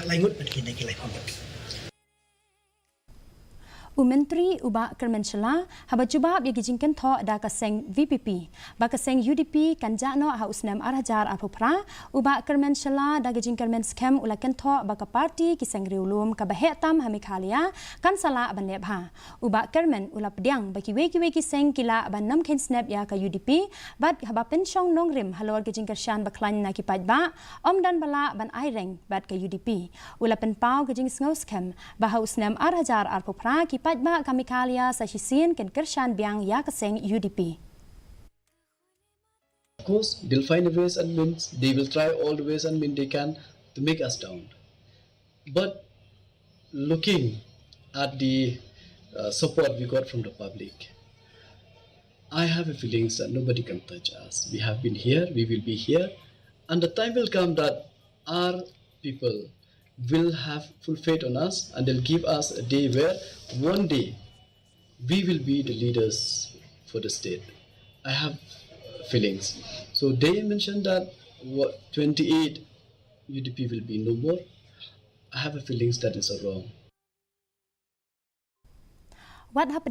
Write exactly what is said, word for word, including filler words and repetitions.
Laingut ban kine ki lai conference. U Myntri u Bah Kyrmen Shylla, haba jubab ïa ki jingkynthoh da ka seng VPP ba ka seng UDP kan jah noh ha u snem ar hajar arphew phra, u Bah Kyrmen Shylla da ka jingkyrmen skhem u la kynthoh ba ka party ki seng riewlum kaba heh tam ha Meghalaya kan sa lah ban leh bha. U Bah Kyrmen u la pdiang ba kiwei kiwei ki seng ki lah ban nym kheiñ snep ïa ka UDP bad haba pynshong nongrim halor ka jingkyrshan bakhlaiñ na ki paidbah, ym don ba lah ban aireng bad ka UDP. U la pynpaw ka jingsngew skhem ba ha u snem ar hajar arphew phra ki paidbah ka Meghalaya sa shisien kin kyrshan biang ïa ka seng UDP. Of course, they'll find ways and means, they will try all the ways and means they can to make us down. But looking at the uh, support we got from the public, I have a feeling that nobody can touch us. We have been here, we will be here, and the time will come that our people will have full faith on us and they'll give us a day where one day we will be the leaders for the state. I have feelings. So they mentioned that what twenty-eight U D P will be no more. I have a feelings that is wrong. Wat hap